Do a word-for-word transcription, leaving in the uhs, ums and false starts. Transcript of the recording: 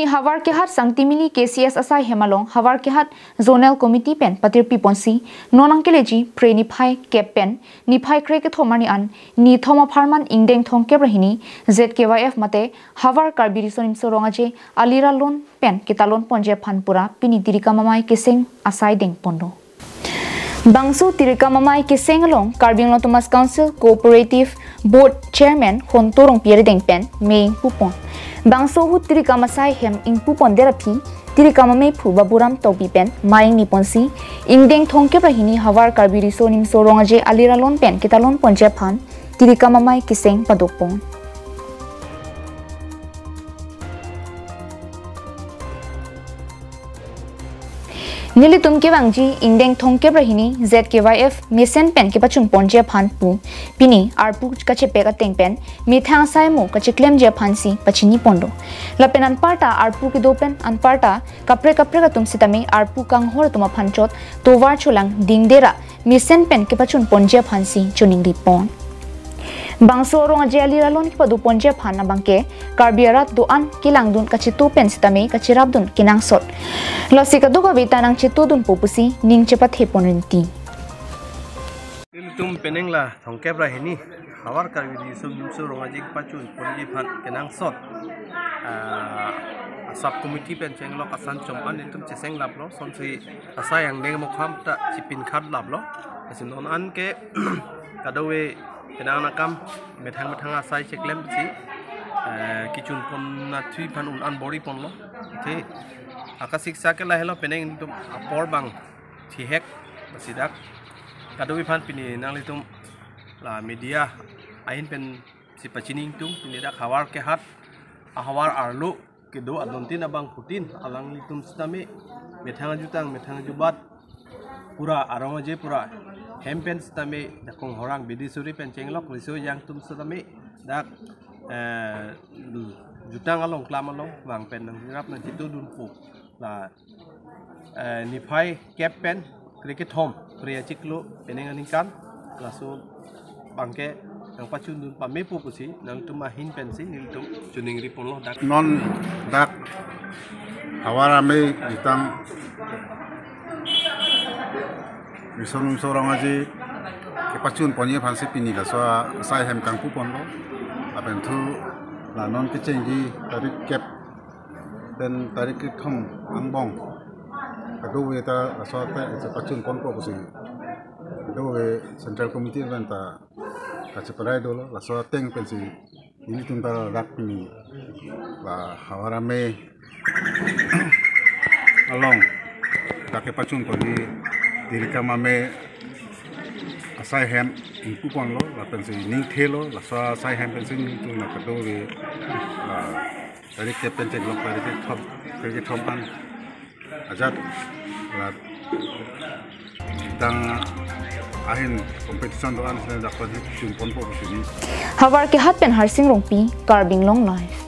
Havarkehat Sangtimili K C S asai hem along Havarkehat Zonal Committee pen patirpi ponsi, non nangkeleji Phre niphai kep pen niphai krekethom arni an nithom apharman ingdeng thomkep ra hini Z K Y F mate Havar Karbi Riso Nimso Rong Aje alira lon pen ketalon ponji aphan pura pini Tirikam Amei Keseng asai deng ponlo. Bangso Tirikam Amei Keseng along Karbi Anglong Autonomous Council Cooperative Board Chairman Khonto Rongpi arideng pen mei ingpu pon. Bangso ahut Tirikam asai hem ingpu pondet aphi Tirikam ameiphu Baburam Tokbi pen mei ingni ponsi, ingdeng thomkep ra hini Havar Karbi Riso Nimso Rong Aje alira lon pen ketalon ponji aphan Tirikam Amei Keseng padopon. Nelitum kevangji ingdeng thomkep ra hini Z K Y F mesen pen kepachun ponji aphan pu pini arpu kachepek ateng pen methang asai mo kacheklemji aphansi pachini ponlo. Lapen anparta arpu kedo pen anparta kaprek kaprek atum sitame arpu kanghor atum aphan chot tovar cholang dingde ra mesen pen kepachun ponji aphansi choningri pon. Bangso Rong Aje alira lon kepado ponji aphan abangke Karbi arat do-an kelangdun kacheto pen sitame kacherapdun kenangsot. Lasi kadokave ta nangchetodunpo pusi ning chepathe pon rinti. Ilitum penang la thomkep ra hini Havar Karbi Riso Nimso Rong Aje kepachun ponji aphan kenangsot, ah, sub committee pen chenglok asan chom an ilitum cheseng laplo, sonsi asai angdeng mokham ta chipin khat laplo. Lasi non an ke kadokave penang akam methang methang asai cheklemsi, eh, kechun pon athui aphan un an bor-i ponlo. Athe akasiksa ke lahelo, penang ilitum apor bang thihek, lasi dak kadokave aphan pini nanglitum la media ahin pensi pachini ingtung, pini dak Havarkehat ahavar arlo kedo adontin abangphutin alanglitum sitame methang ajutang methang ajubat pura arong aje pura hem pen sitame dakong horang bidi suri pen chenglok riso ejang atum sitame dak, eh, jutang along klam along vang pen nangrap nangchetodunpo. La, eh, niphai kep pen krekethom Phre achiklo penang aningkan, laso abangke nangpachundun pamepo pusi nangtum ahin pensi nelitum choningri ponlo dak. Non dak Havar Amei jutang Riso Nimso Rong Aje kepachun ponji aphansi pini laso asai hem kangpu ponlo. Lapen thu la non kechengji tarik kep pen tarik kethom angbong kadokave ta laso ate kepachun ponpo pusi kadokave Central Committee pen ta kacheparai dolo, laso ateng pensi nelitum ta dak pini la Havar Amei along dak kepachun ponji Tirikam Amei asai hem ingpu ponlo, lapensi ning thelo, laso asai hem pensi nelitum la kadokave la tarik kep pen chenglok tarik kethom, tarik kethom an ajat la jutang ahin competition do-an sene dak pachun ponpo pusi ni. Havarkehat pen Harsing Rongpi, Karbi Anglong Live.